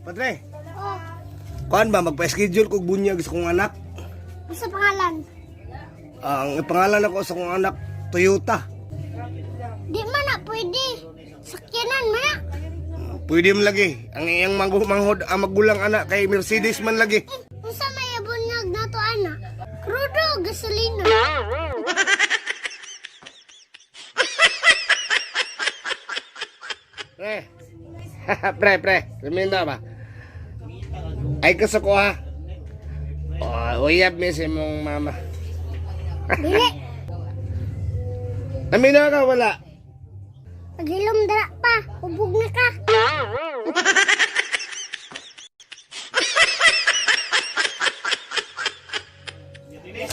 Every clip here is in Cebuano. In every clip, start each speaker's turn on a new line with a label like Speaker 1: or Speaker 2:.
Speaker 1: Padre,
Speaker 2: Oh,
Speaker 1: kuan ba magpa-schedule kog bunyag sa kong anak?
Speaker 2: unsa pangalan?
Speaker 1: Ang pangalan ako sa kong anak, Toyota.
Speaker 2: Di man na pwede. Sakyanan man na.
Speaker 1: Pwede man lagi. Ang iyang manghod ang magulang anak kay Mercedes man lagi.
Speaker 2: Unsa may bunyag nato ana? Krudo o gasolina?
Speaker 1: Pre. Pre, pre. Remember ba? Ay kaso ko ha. Oh, uyab mi sa imong mama.
Speaker 2: Dili.
Speaker 1: Namina ka wala?
Speaker 2: Paghilom dara pa, ubog na ka.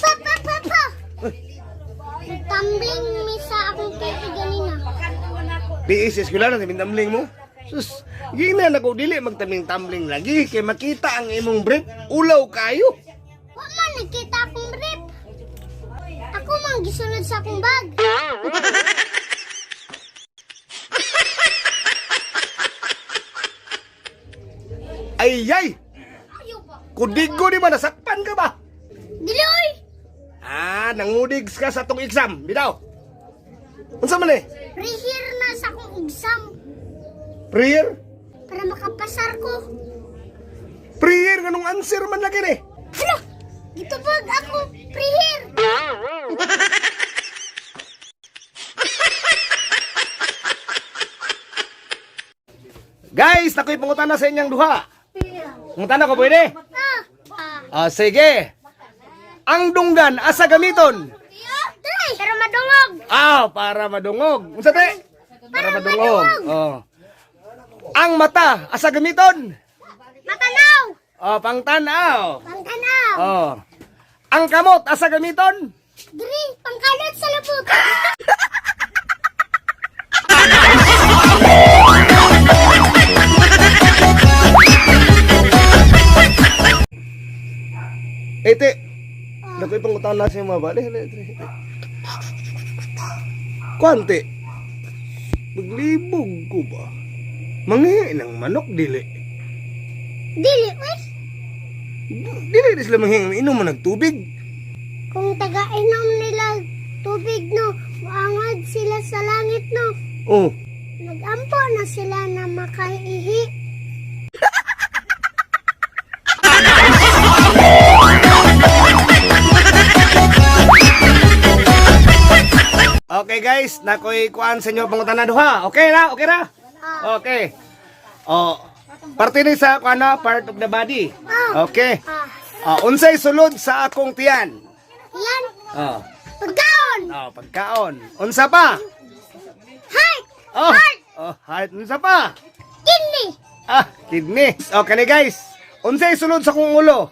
Speaker 2: Pa pa pa pa. Nagtumbling mi sa akong pipi ganina.
Speaker 1: PS eskwela na sa mo. Sus, gina na ko dili magtaming-tambling lagi kay makita ang imong brief, ulaw kayo.
Speaker 2: Wa man nakita akong brief. Ako man gisunod sa akong bag.
Speaker 1: Ay ay! Kudigo di ba nasakpan ka ba?
Speaker 2: Dili oy.
Speaker 1: Ah, nangudig ka sa tong exam, bitaw. Unsa man eh?
Speaker 2: Prehir na sa akong exam
Speaker 1: Prayer?
Speaker 2: para makapasar ko.
Speaker 1: Prayer nganong answer man lagi ni.
Speaker 2: Hala! Gitubag ako prehir.
Speaker 1: Guys, nakoy pangutana sa inyong duha. Pangutana ko pwede?
Speaker 2: Ah, ah.
Speaker 1: Ah, sige. Ang dunggan asa gamiton?
Speaker 2: Dali, pero madungog.
Speaker 1: Ah, para madungog. Unsa te? Para madungog. Oh. Ang mata asa gamiton?
Speaker 2: Matanaw.
Speaker 1: Oh, pangtan-aw.
Speaker 2: Pangtanaw.
Speaker 1: Oh. Ang kamot asa gamiton?
Speaker 2: Diri, pangkalot sa lubog.
Speaker 1: Eh, te. Nakoy pangutana sa mga bali. Dali, dali, dali. Kuan, te. Maglibog ko ba? Manghi ng manok dili.
Speaker 2: Dili, uy.
Speaker 1: Dili di sila manghi inom man nagtubig.
Speaker 2: Kung taga-inom nila tubig no, muangad sila sa langit no.
Speaker 1: Oh.
Speaker 2: Nagampo na sila na makaihi.
Speaker 1: Okay guys, nakoy kuan sa inyo pangutana duha. Okay ra? Okay ra? Okay. Oh, parte ni sa kuan na part of the body. Okay.
Speaker 2: Ah,
Speaker 1: Oh, unsay sulod sa akong tiyan?
Speaker 2: yan.
Speaker 1: Oh.
Speaker 2: Pagkaon.
Speaker 1: Oh, pagkaon. Unsa pa?
Speaker 2: Heart.
Speaker 1: Oh. Oh, heart unsa pa?
Speaker 2: Kidney.
Speaker 1: Ah, kidney. Okay ni guys. Unsay sulod sa akong ulo?